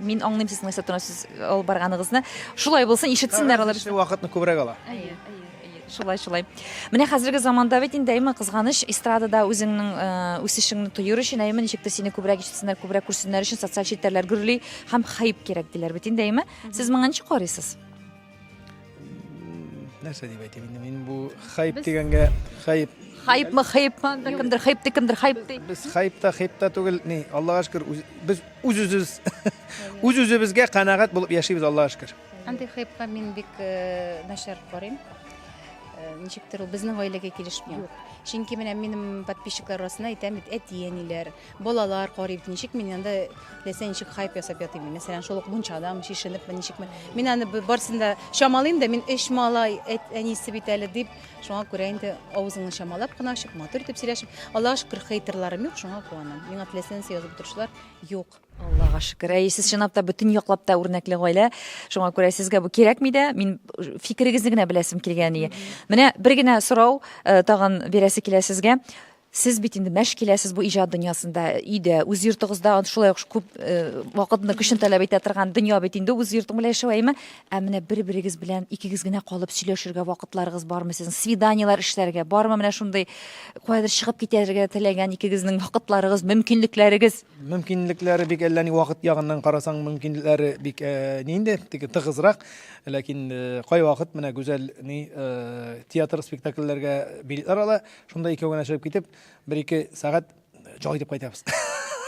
A: мин аңлыйм сезнең нәрсә турында сүз алып барганыгызны. Шулай булсын, ишетсеннәр алар.
B: Кеше вакытны күбрәк ала.
A: Әйе, әйе, әйе. Шулай, шулай. Менә хәзерге заманда бит инде, әйме, кызганыч, эстрадада үзеңнең э, үсешеңне тоер өчен, әйме, ничектер сине күбрәк ишетсеннәр, күбрәк күрсеннәр өчен социаль челтәрләр гөрли һәм хайп кирәк диләр бит инде, әйме. Сез моңа ничек карыйсыз?
B: Нәрсә дип әйтим инде мин бу хайп дигәнгә хайп
A: Хайпмы, хайпмы, анда кемдер хайп ди, кемдер хайп ди.
B: Без хайп та, хайп та түгел, ни, Аллага шөкер, без үз-үзебез үз-үзебезгә канәгать булып яшибез, Аллага шөкер.
E: Андый хайпка мин бик э, начар карыйм. Э, ничектер ул безнең гаиләгә килешми. Чөнки менә минем подписчиклар арасында әйтәм бит, әти-әниләр, балалар карый бит, ничек мин анда теләсә ничек хайп ясап ятыйм. Мәсәлән, шул ук мунчадамы, чишенепме, ничекме. Мин аны барысын да чамалыйм да, мин өч малай әнисе бит әле дип, шуңа күрә инде авызыңны чамалап кына ачып, матур итеп сөйләшеп, Аллага шөкер, хейтерларым юк, шуңа куанам. Миңа теләсә нәрсә язып утыручылар юк.
A: Аллага шөкер. Әй, сез чынлап та бөтен яклап та үрнәкле гаилә. Шуңа күрә сезгә бу кирәкми дә. Мин фикерегезне генә беләсем килгән иде. Менә бер генә сорау э, тагын бирәсе килә сезгә. Сез бит инде мәш киләсез бу иҗат дөньясында, өйдә, үз йортыгызда шулай ук күп э, вакытны, көчен таләп итә торган дөнья бит инде үз йортың белән яшәү, әйеме? Ә менә бер-берегез белән икегез генә калып сөйләшергә вакытларыгыз бармы сезнең? Свиданиеләр эшләргә бармы менә шундый каядыр чыгып китәргә теләгән икегезнең вакытларыгыз, мөмкинлекләрегез?
B: Мөмкинлекләре бик әллә ни вакыт ягыннан карасаң, мөмкинлекләре бик э, ни инде, теге тыгызрак. Ләкин э, кайвакыт менә Гүзәл ни э, театр спектакльләргә билетлар ала, шунда икәү генә чыгып китеп, бер-ике сәгать ял итеп кайтабыз.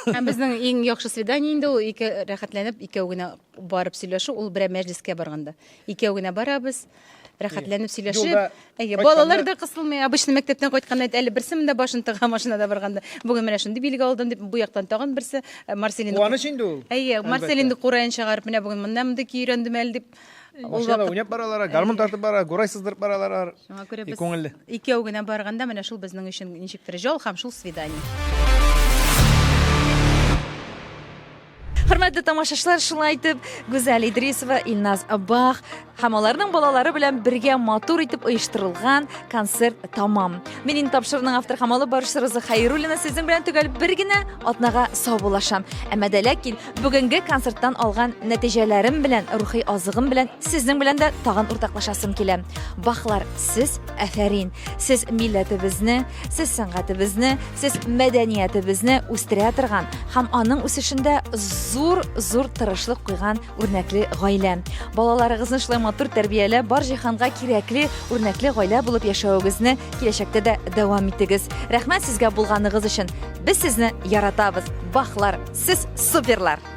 E: Һәм безнең иң яхшы свидание инде ул ике рәхәтләнеп икәү генә барып сөйләшү, ул берәр мәҗлескә барганда. Икәү генә барабыз, рәхәтләнеп сөйләшеп. Әйе, балалар да кысылмый. Обычно мәктәптән кайтканда әле берсе монда башын тыга машинада барганда. Бүген менә шундый билге алдым дип, бу яктан тагын берсе э, Марселин.
B: Куаныч инде ул.
E: Әйе, Марселинны кураен чыгарып, менә бүген монда мондый көй өйрәндем әле дип.
B: Машинада уйнап баралар, гармун тартып бара, гурай сыздырып баралар.
E: Шуңа күрә без
B: күңелле.
E: Икәү генә барганда менә шул безнең өчен ничектер җал һәм шул свидание.
A: Хөрмәтле тамашачылар, шулай итеп, Гүзәл Идрисова, Илназ Бах һәм аларның балалары белән бергә матур итеп оештырылган концерт тамам. Мин инде тапшыруның авторы һәм алып баручысы Роза Хәйруллина сезнең белән төгәл бер генә атнага саубуллашам. Әмма дә ләкин бүгенге концерттан алган нәтиҗәләрем белән, рухи азыгым белән сезнең белән дә тагын уртаклашасым килә. Бахлар, сез афәрин. Сез милләтебезне, сез сәнгатебезне, сез мәдәниятебезне үстерә торган һәм аның үсешендә зур-зур тырышлык куйган үрнәкле гаилә. Балаларыгызны шулай матур тәрбияләп, бар җиһанга кирәкле, үрнәкле гаилә булып яшәвегезне киләчәктә дә дәвам итегез. Рәхмәт сезгә булганыгыз өчен. Без сезне яратабыз. Бахлар, сез суперлар!